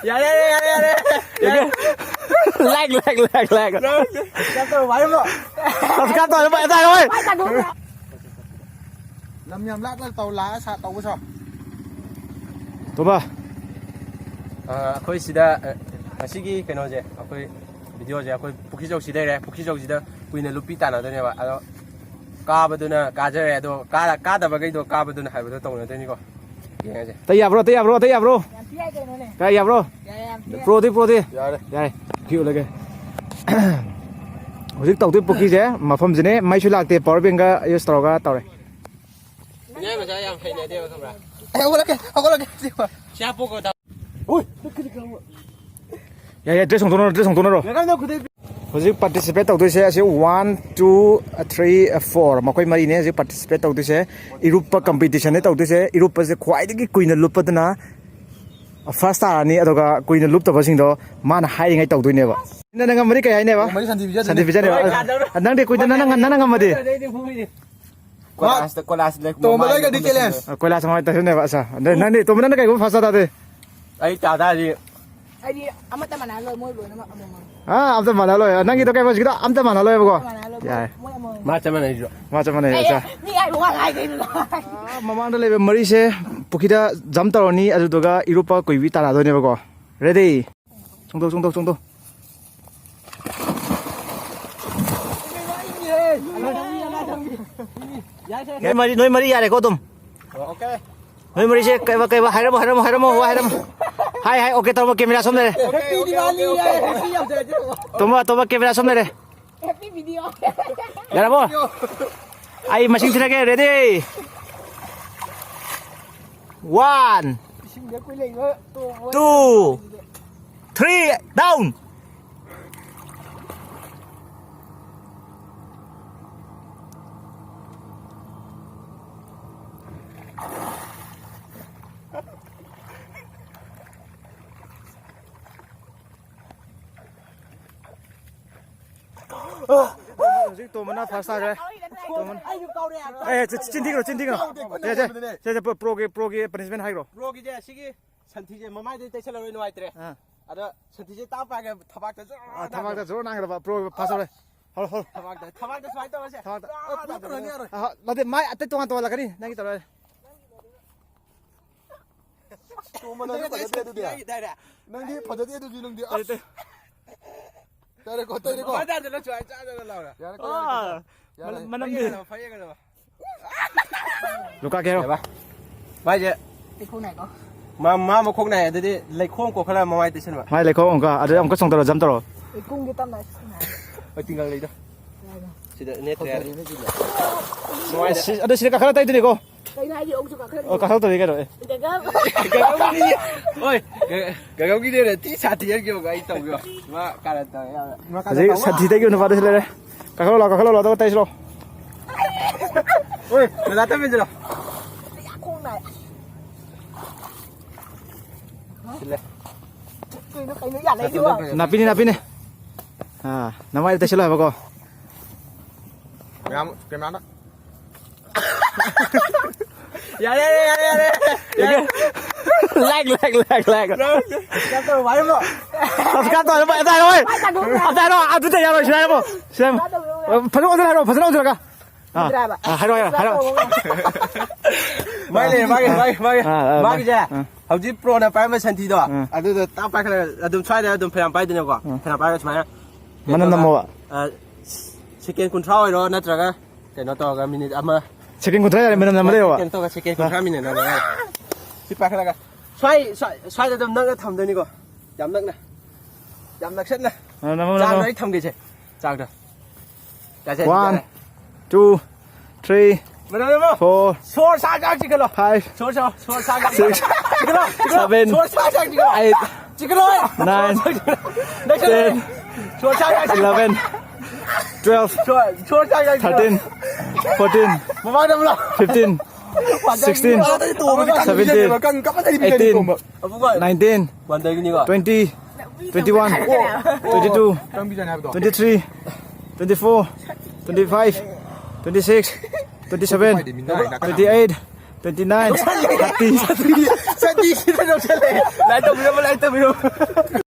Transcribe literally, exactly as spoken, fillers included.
ꯌꯥꯔꯦ, ꯌꯥꯔꯦ, ꯌꯥꯔꯦ, ꯌꯥꯔꯦ꯫ Like, like, like, like. ꯌꯥꯔꯦ, ꯌꯥꯔꯦ꯫ ꯁꯕꯁꯀ꯭ꯔꯥꯏꯕ ꯇꯧꯔꯣ, ꯚꯥꯏ, ꯚꯥꯏ, ꯚꯥꯏ꯫ ꯂꯝ ꯌꯥꯝ ꯂꯥꯞꯅ ꯇꯧ, ꯂꯥꯛꯑ ꯁꯥ-, ꯇꯧꯕ ꯁꯥ꯫ ꯇꯣꯝꯕ꯫ ꯑ, ꯑꯩꯈꯣꯏ ꯁꯤꯗ, ꯑ, ꯉꯁꯤꯒꯤ ꯀꯩꯅꯣꯁꯦ, ꯑꯩꯈꯣꯏ ꯚꯤꯗꯤꯑꯣꯁꯦ ꯑꯩꯈꯣꯏ ꯄꯨꯈ꯭ꯔꯤꯖꯧꯁꯤ ꯂꯩꯔꯦ꯫ ꯄꯨꯈ꯭ꯔꯤꯖꯧꯁꯤꯗ ꯀꯨꯏꯅ ꯂꯨꯞꯄꯤ ꯇꯥꯟꯅꯗꯣꯏꯅꯦꯕ꯫ ꯑꯗꯣ ꯀꯥꯕꯗꯨꯅ ꯀꯥꯖꯔꯦ, ꯑꯗꯣ ꯀꯥ-, ꯀꯥꯗꯕꯈꯩꯗꯣ ꯀꯥꯕꯗꯨꯅ ꯍꯥꯏꯕꯗꯣ ꯇꯧꯅꯗꯣꯏꯅꯤꯀꯣ꯫ ꯌꯦꯡꯉꯁꯦ꯫ ꯑꯇꯩ ꯌꯥꯕ꯭ꯔꯣ? ꯑꯇꯩ ꯌꯥꯕ꯭ꯔꯣ? ꯑꯇꯩ ꯌꯥꯕ꯭ꯔꯣ? ꯌꯥꯝ ꯊꯤ ꯌꯥꯏ ꯀꯩꯅꯣꯅꯦ꯫ ꯀꯥꯏ ꯌꯥꯕ꯭ꯔꯣ? ꯌꯥꯏ, ꯌꯥꯝ ꯊꯤ ꯌꯥꯏ꯫ ꯄ꯭ꯔꯣꯗꯤ, ꯄ꯭ꯔꯣꯗꯤ? ꯌꯥꯔꯦ꯫ ꯌꯥꯔꯦ꯫ ꯐꯤ ꯎꯠꯂꯒꯦ꯫ ꯍꯧꯖꯤꯛ ꯇꯧꯗꯣꯏ ꯄꯨꯈ꯭ꯔꯤꯁꯦ ꯃꯐꯝꯁꯤꯅꯦ꯫ ꯃꯩꯁꯨ ꯂꯥꯛꯇꯦ, ꯄꯋꯥꯔ ꯕꯦꯡꯒ ꯌꯨꯁ ꯇꯧꯔꯒ ꯇꯧꯔꯦ꯫ ꯃꯤꯅꯥꯏ ꯃꯆꯥ ꯌꯥꯝ ꯍꯩꯅꯗꯦꯕ, ꯈꯪꯕ꯭ꯔꯥ? ꯑꯩ ꯍꯧꯒꯠꯂꯛꯀꯦ, ꯍꯧꯒꯠꯂꯛꯀꯦ, ꯁꯤ ꯍꯣꯏ꯫ ꯁꯤ ꯍꯥꯞꯄꯣꯀꯣ, ꯗꯥ-꯫ ꯎꯏ! ꯌꯥꯏ, ꯌꯥꯏ, ꯗ꯭ꯔꯦꯁ ꯍꯣꯡꯗꯣꯛꯅꯔꯣ, ꯗ꯭ꯔꯦꯁ ꯍꯣꯡꯗꯣꯛꯅꯔꯣ꯫ ꯉꯥꯏꯈꯣ, ꯅꯪ ꯈꯨꯗꯩ ꯄꯤ-꯫ ꯍꯧꯖꯤꯛ ꯄꯥꯔꯇꯤꯁꯤꯄꯦꯠ ꯇꯧꯗꯣꯏꯁꯦ ꯑꯁꯤ one, two, three, four, ꯃꯈꯣꯏ ꯃꯔꯤꯅꯦ ꯍꯧꯖꯤꯛ ꯄꯥꯔꯇꯤꯁꯤꯄꯦꯠ ꯇꯧꯗꯣꯏꯁꯦ꯫ ꯏꯔꯨꯞꯄ ꯀꯝꯄꯤꯇꯤꯁꯟꯅꯦ ꯇꯧꯗꯣꯏꯁꯦ꯫ ꯏꯔꯨꯞꯄꯁꯦ ꯈ꯭ꯋꯥꯏꯗꯒꯤ ꯀꯨꯏꯅ ꯂꯨꯞꯄꯗꯨꯅ ꯐꯥꯔꯁ ꯇꯥꯔꯅꯤ, ꯑꯗꯨꯒ ꯀꯨꯏꯅ ꯂꯨꯞꯇꯕꯁꯤꯡꯗꯣ ꯃꯥꯅ ꯍꯥꯏꯔꯤꯉꯩ ꯇꯧꯗꯣꯏꯅꯦꯕ꯫ ꯅꯪꯅ ꯉꯝꯃꯗꯤ ꯀꯩ ꯍꯥꯏꯅꯦꯕ? ꯃꯔꯤ ꯁꯟꯊꯤ ꯄꯤꯖꯗꯣꯏꯅꯦ꯫ ꯁꯟꯊꯤ ꯄꯤꯖꯅꯦꯕ꯫ ꯅꯪꯗꯤ ꯀꯨꯏꯗ ꯅꯪꯅ, ꯅꯪꯅ ꯉꯝꯃꯗꯤ? ꯀꯣꯂꯥꯁꯇ, ꯀꯣꯂꯥꯁ ꯂꯩ-, ꯇꯣꯝꯕ ꯃꯃꯥꯡꯗ ꯂꯩꯒꯗꯤ ꯂꯣꯏꯁꯤꯟꯕ꯫ ꯆꯦꯂꯦꯟꯖ꯫ ꯑ, ꯀꯣꯂꯥꯁ ꯃꯃꯥꯡꯗ ꯇꯥꯏꯁꯟꯅꯦꯕ, ꯑꯁ꯫ ꯑꯗ ꯅꯪꯗꯤ, ꯇꯣꯝꯕ, ꯅꯪꯅ ꯀꯩꯒꯨꯝꯕ ꯐꯥꯔꯁ ꯇꯥ ꯇꯥꯔꯗꯤ? ꯑꯩ ꯇꯥ ꯇꯥꯔꯗꯤ ꯑꯩꯗꯤ ꯑꯃꯠꯇ ꯃꯥꯟꯅ ꯂꯣꯏ, ꯃꯣꯏ ꯂꯣꯏꯅꯃꯛ ꯑꯃꯃꯝ꯫ ꯑꯥ, ꯑꯝꯇ ꯃꯥꯟꯅ ꯂꯣꯏ꯫ ꯅꯪꯒꯤꯗꯣ ꯀꯩ ꯍꯧꯖꯤꯛꯀꯤꯗꯣ ꯑꯝꯇ ꯃꯥꯟꯅ ꯂꯣꯏꯕꯀꯣ? ꯑꯝꯇ ꯃꯥꯟꯅ ꯂꯣꯏ, ꯃꯣꯏ, ꯌꯥꯏ꯫ ꯃꯣꯏ ꯑꯃꯃꯝ꯫ ꯃꯥ ꯆꯞ ꯃꯥꯟꯅꯩꯁꯨ꯫ ꯃꯥ ꯆꯞ ꯃꯥꯟꯅꯩ, ꯑꯦ, ꯑꯠꯆꯥ꯫ ꯃꯤ ꯍꯥꯏꯕ ꯋꯥ ꯉꯥꯏ ꯀꯩꯅꯣ? ꯑꯥ, ꯃꯃꯥꯡꯗ ꯂꯩꯕ ꯃꯔꯤꯁꯦ ꯄꯨꯈ꯭ꯔꯤꯗ ꯖꯝꯞ ꯇꯧꯔꯅꯤ, ꯑꯗꯨꯗꯨꯒ ꯏꯔꯨꯞꯄ ꯀꯨꯏꯕꯤ ꯇꯥꯟꯅꯗꯣꯏꯅꯦꯕꯀꯣ꯫ ꯔꯦꯗꯤ? ꯆꯣꯡꯊꯣꯛ, ꯆꯣꯡꯊꯣꯛ, ꯆꯣꯡꯊꯣꯛ꯫ ꯅꯣꯏ ꯃꯔꯤ, ꯅꯣꯏ ꯃꯔꯤ ꯌꯥꯔꯦꯀꯣ ꯑꯗꯨꯝ꯫ ꯑꯣꯀꯦ꯫ ꯅꯣꯏ ꯃꯔꯤꯁꯦ ꯀꯩꯕ, ꯀꯩꯕ, ꯍꯥꯏꯔꯝꯃꯣ, ꯍꯥꯏꯔꯝꯃꯣ, ꯍꯥꯏꯔꯝꯃꯣ, ꯋꯥ ꯍꯥꯏꯔꯝꯃꯣ꯫ ꯍꯥꯏ, ꯍꯥꯏ, ꯑꯣꯀꯦ ꯇꯧꯔꯝꯃꯣ, ꯀꯦꯃꯦꯔꯥ ꯁꯣꯝ ꯂꯩꯔꯦ꯫ ꯍꯦꯄꯤ ꯗꯤꯋꯥꯂꯤ ꯍꯥꯏ, ꯍꯦꯄꯤ ꯌꯥꯝ ꯇꯧꯔꯦ꯫ ꯇꯣꯝꯕ, ꯇꯣꯝꯕ, ꯀꯦꯃꯦꯔꯥ ꯁꯣꯝ ꯂꯩꯔꯦ꯫ Happy video. ꯌꯥꯔꯕꯣ? ꯑꯩ ꯃꯁꯤꯡ ꯊꯤꯔꯛꯀꯦ, ꯔꯦꯗꯤ? One, ꯏꯁꯤꯡꯗ ꯀꯨꯏ ꯂꯩꯕ ꯇꯣꯡꯕ two, three, down. ꯍꯧꯖꯤꯛ ꯇꯣꯝꯕꯅ ꯐꯥꯔꯁ ꯇꯥꯈ꯭ꯔꯦ꯫ ꯇꯣꯝꯕꯅ꯫ ꯑꯩꯁꯨ ꯀꯧꯔꯦ꯫ ꯑꯦ, ꯆꯤ-, ꯆꯤꯟ ꯊꯤꯒꯅꯨ, ꯆꯤꯟ ꯊꯤꯒꯅꯨ꯫ ꯁꯦ, ꯁꯦ, ꯁꯦ, ꯁꯦ, ꯄ꯭ꯔꯣ-, ꯄ꯭ꯔꯣꯒꯤ, ꯄ꯭ꯔꯣꯒꯤ ꯄꯅꯤꯁꯃꯦꯟ ꯍꯥꯏꯈ꯭ꯔꯣ꯫ ꯄ꯭ꯔꯣꯒꯤꯁꯦ ꯁꯤꯒꯤ ꯁꯟꯊꯤꯁꯦ ꯃꯃꯥꯏꯗꯩ ꯇꯩꯁꯜꯂꯔꯣꯏ, ꯅꯨꯡꯉꯥꯏꯇ꯭ꯔꯦ꯫ ꯑꯥ꯫ ꯑꯗꯣ ꯁꯟꯊꯤꯁꯦ ꯇꯥꯛ ꯄꯥꯏꯒꯦ, ꯊꯕꯥꯛꯇ ꯖꯣꯔ ꯑꯥ, ꯊꯕꯥꯛꯇ ꯅꯥꯟꯅ꯫ ꯖꯣꯔ ꯅꯥꯟꯒꯗꯕ꯫ ꯄ꯭ꯔꯣ ꯐꯥꯁ ꯇꯧꯔꯦ꯫ ꯍꯧꯔꯣ, ꯍꯧꯔꯣ꯫ ꯊꯕꯥꯛꯇ, ꯊꯕꯥꯛꯇ ꯁꯨꯃꯥꯏꯅ ꯇꯧꯔꯁꯦ꯫ ꯊꯕꯥꯛꯇ꯫ ꯑꯥ, ꯄꯨꯂꯞ ꯄꯨꯂꯞ ꯌꯥꯔꯣꯏ꯫ ꯑꯥ, ꯅꯠꯇꯦ, ꯃꯥꯏ ꯑꯇꯩ ꯇꯣꯉꯥꯟ ꯇꯣꯉꯥꯟꯂꯛꯀꯅꯤ꯫ ꯅꯪꯒꯤ ꯇꯧꯔꯣ꯫ ꯇꯣꯝꯕ, ꯅꯪꯗꯤ ꯐꯖꯗꯦ ꯑꯗꯨꯗꯤ꯫ ꯅꯪꯗꯤ ꯐꯖꯗꯦ ꯑꯗꯨꯗꯤ, ꯅꯪꯗꯤ꯫ ꯑꯁ꯫ ꯇꯩ, ꯇꯩ꯫ ꯇꯩꯔꯦꯀꯣ, ꯇꯩꯔꯦꯀꯣ꯫ ꯃꯈꯥ ꯇꯥꯗꯅ ꯁꯨꯃꯥꯏꯅ ꯆꯥꯗꯅ ꯂꯥꯎꯔꯦ꯫ ꯌꯥꯔꯦꯀꯣ, ꯑꯥ, ꯌꯥꯔꯦ, ꯌꯥꯔꯦ꯫ ꯃꯅꯝ-, ꯃꯅꯝꯗꯤ꯫ ꯐꯩꯌꯦ ꯀꯩꯅꯣ, ꯐꯩꯌꯦ ꯀꯩꯅꯣ꯫ ꯂꯨꯀꯥ ꯀꯦꯔꯣ꯫ ꯀꯩꯕ? ꯃꯥꯏꯁꯦ ꯂꯩꯈꯣꯝ ꯅꯥꯏꯀꯣ꯫ ꯃꯥ, ꯃꯥ ꯃꯈꯣꯡ ꯅꯥꯏ, ꯑꯗꯨꯗꯤ ꯂꯩꯈꯣꯝ ꯀꯣꯛꯈꯠꯂ ꯃꯃꯥꯏ ꯇꯩꯁꯟꯕ꯫ ꯃꯥꯏ ꯂꯩꯈꯣꯝ ꯑꯃꯨꯛꯀ, ꯑꯗꯨꯗꯩ ꯑꯃꯨꯛꯀ ꯆꯣꯡꯊꯔꯣ, ꯖꯝ ꯇꯧꯔꯣ꯫ ꯂꯩꯈꯣꯝꯒꯤ ꯇꯞꯅ ꯍꯣꯏ, ꯇꯤꯡꯒꯜ ꯂꯩꯗꯣ꯫ ꯀꯩꯅꯣ? ꯁꯤꯗ ꯅꯦꯠꯇ꯭ꯔꯦ ꯌꯥꯔꯦ꯫ ꯅꯨꯡꯉꯥꯏꯔꯦ꯫ ꯁꯤ-, ꯑꯗꯨ ꯁꯤꯗ ꯀꯥꯈꯠꯂ ꯇꯩꯗꯣꯏꯅꯤꯀꯣ꯫ ꯀꯩꯅꯣ ꯍꯥꯏꯁꯦ? ꯑꯃꯨꯛꯁꯨ ꯀꯥꯈꯠꯂꯛꯏ꯫ ꯑꯣ, ꯀꯥꯈꯠꯂꯛꯇꯣꯏꯅꯤ ꯀꯩꯅꯣ, ꯑꯦ꯫ ꯒꯒꯝ꯫ ꯒꯒꯝꯒꯤꯅꯦ꯫ ꯍꯣꯏ, ꯒ-, ꯒꯒꯝꯒꯤꯅꯦ ꯊꯤ ꯁꯥꯊꯤ ꯍꯥꯏꯔꯛꯀꯦꯕ ꯑꯩ ꯇꯧꯒꯦꯕ꯫ ꯃꯥ ꯀꯥꯔꯟ ꯇꯧꯔꯦ ꯌꯥꯝꯅ꯫ ꯍꯧꯖꯤꯛ ꯁꯟꯊꯤ ꯇꯩꯈꯤꯕ ꯅꯨꯄꯥꯗꯨ ꯁꯤ ꯂꯩꯔꯦ꯫ ꯀꯥꯈꯠꯂꯣ ꯂꯥꯎ, ꯀꯥꯈꯠꯂꯣ ꯂꯥꯎ, ꯑꯗꯨꯒ ꯇꯩꯁꯤꯂꯣ꯫ ꯍꯣꯏ, ꯗꯗꯥ ꯇꯝꯃꯤꯟꯁꯤꯂꯣ꯫ ꯈꯣꯡ ꯅꯥꯏ꯫ ꯁꯤꯜꯂꯦ꯫ ꯀꯩꯅꯣ, ꯀꯩꯅꯣ ꯌꯥꯅꯩꯗꯨꯕꯣ? ꯅꯥꯄꯤꯅꯤ, ꯅꯥꯄꯤꯅꯤ꯫ ꯑꯥ, ꯅꯃꯥꯏꯗ ꯇꯩꯁꯤꯜꯂꯣ ꯍꯥꯏꯕꯀꯣ꯫ ꯃꯌꯥꯝ ꯀꯦꯃꯦꯔꯥꯗ꯫ ꯌꯥꯔꯦ, ꯌꯥꯔꯦ, ꯌꯥꯔꯦ, ꯌꯥꯔꯦ꯫ Like, like, like, like. ꯀꯩꯅꯣ ꯇꯧꯔꯣ, ꯚꯥꯏ, ꯑꯃꯨꯛ꯫ ꯁꯕꯁꯀ꯭ꯔꯥꯏꯕ ꯇꯧꯔꯣ, ꯚꯥꯏ, ꯑꯝꯇ ꯍꯥꯏꯔꯣ, ꯚꯥꯏ꯫ ꯚꯥꯏ, ꯇꯥꯊꯣꯛꯈ꯭ꯔꯦ꯫ ꯑꯝꯇ ꯍꯥꯏꯔꯣ, ꯑꯗꯨꯗ ꯌꯥꯔꯣꯏ, ꯁꯤꯗ ꯍꯥꯏꯔꯣ, ꯁꯤꯗ ꯍꯥꯏꯔꯣ꯫ ꯇꯥꯗꯕ꯭ꯔꯣ? ꯐꯖꯅ ꯑꯣꯟꯁꯤꯜꯂꯣ ꯍꯥꯏꯔꯣ, ꯐꯖꯅ ꯑꯣꯟꯁꯤꯜꯂꯒ꯫ ꯑꯥ, ꯎꯗ꯭ꯔꯥꯕ? ꯑꯥ, ꯍꯥꯏꯔꯣ, ꯍꯥꯏꯔꯣ, ꯍꯥꯏꯔꯣ꯫ ꯃꯥꯏ ꯂꯩꯔꯦ, ꯃꯥꯒꯤ, ꯃꯥꯒꯤ, ꯃꯥꯒꯤ, ꯑꯥ, ꯑꯥ, ꯃꯥꯒꯤꯁꯦ꯫ ꯑꯥ꯫ ꯍꯧꯖꯤꯛ ꯄ꯭ꯔꯣꯅ ꯄꯥꯏꯔꯝꯕ ꯁꯟꯊꯤꯗꯣ, ꯑꯥ꯫ ꯑꯗꯨꯗꯣ ꯇꯥꯛ ꯄꯥꯏꯈꯠꯂꯒ ꯑꯗꯨꯝ ꯁ꯭ꯋꯥꯏꯗ ꯑꯗꯨꯝ ꯐꯩꯅꯥꯝ ꯄꯥꯏꯗꯣꯏꯅꯦꯀꯣ꯫ ꯑꯥ꯫ ꯐꯩꯅꯥꯝ ꯄꯥꯏꯔꯒ ꯁꯨꯃꯥꯏꯅ ꯃꯅꯝ ꯀꯩꯅꯣ ꯇꯧꯔꯒ, ꯅꯝꯃꯣꯕ꯫ ꯑꯥ, ꯁꯦꯀꯦꯟ ꯀꯨꯟꯊ꯭ꯔꯥ ꯑꯣꯏꯔꯣ, ꯅꯠꯇ꯭ꯔꯒ ꯀꯩꯅꯣ ꯇꯧꯔꯒ ꯃꯤꯅꯤꯠ ꯑꯃ꯫ ꯁꯦꯀꯦꯟ ꯀꯨꯟꯊ꯭ꯔꯥ ꯌꯥꯔꯦ, ꯃꯅꯝ ꯅꯝꯕ ꯂꯩꯌꯣꯕ꯫ ꯀꯩꯅꯣ ꯇꯧꯔꯒ ꯁꯦꯀꯦꯟ ꯑꯥ꯫ ꯀꯨꯟꯊ꯭ꯔꯥ ꯃꯤꯅꯤꯠ ꯅꯝꯃꯒ꯫ ꯁꯤ ꯄꯥꯏꯈꯠꯂꯒ ꯁ꯭ꯋꯥꯏ, ꯁ꯭ꯋꯥꯏ, ꯁ꯭ꯋꯥꯏꯗ ꯑꯗꯨꯝ ꯅꯛꯅ ꯊꯝꯗꯣꯏꯅꯤꯀꯣ꯫ ꯌꯥꯝ ꯅꯛꯅ꯫ ꯌꯥꯝ ꯅꯛꯁꯟꯅ꯫ ꯑꯥ, ꯅꯝꯃꯣ, ꯆꯥꯡꯗꯣ ꯅꯝꯃꯣ꯫ ꯑꯩ ꯊꯝꯒꯦꯁꯦ꯫ ꯆꯥꯡꯗꯣ꯫ ꯌꯥꯔꯦ, ꯋꯥꯟ, ꯌꯥꯔꯦ꯫ ꯇꯨ, ꯊ꯭ꯔꯤ, ꯃꯅꯝ ꯅꯝꯃꯣ꯫ ꯐꯣꯔ, ꯁꯣꯔ ꯁꯥ ꯁꯥ ꯆꯤꯛꯈꯠꯂꯣ꯫ ꯐꯥꯏꯚ, ꯁꯣꯔ ꯁꯥ, ꯁꯣꯔ ꯁꯥ ꯁꯥ ꯁꯤꯛꯁ, ꯆꯤꯛꯈꯠꯂꯣ꯫ ꯆꯤꯛꯈꯠꯂꯣ, ꯆꯤꯛꯈꯠꯂꯣ꯫ ꯁꯚꯦꯟ, ꯁꯣꯔ ꯁꯥ ꯁꯥ ꯆꯤꯛꯈꯠꯂꯣ꯫ ꯑꯩꯠ, ꯆꯤꯛꯈꯠꯂꯣ꯫ ꯅꯥꯏꯟ, ꯅꯛꯁꯜꯂꯣ꯫ ꯇꯦꯟ, ꯁꯣꯔ ꯁꯥ ꯁꯥ ꯆꯤꯛꯈꯠꯂꯣ꯫ ꯏꯂꯚꯦꯟ, ꯇꯨꯋꯦꯜꯐ, ꯁꯣꯔ, ꯁꯣꯔ ꯁꯥ ꯁꯥ ꯆꯤꯛꯈꯠꯂꯣ꯫ ꯊꯥꯔꯇꯤꯟ, ꯐꯣꯔꯇꯤꯟ, ꯃꯃꯥꯡꯗ ꯑꯃꯨꯛ ꯂꯥꯎ꯫ Fifteen, sixteen, seventeen, eighteen, nineteen, ꯋꯥꯟꯗꯒꯤꯅꯤꯀꯣ꯫ Twenty, twenty one, twenty two, twenty three, twenty four, twenty five, twenty six, twenty seven, twenty eight, Twenty nine. Thirty. Thirty ꯁꯤꯗ ꯌꯧꯁꯜꯂꯛꯑꯦ. Like ꯇꯧꯕꯤꯔꯝꯃꯣ, like ꯇꯧꯕꯤꯔꯝꯃꯣ꯫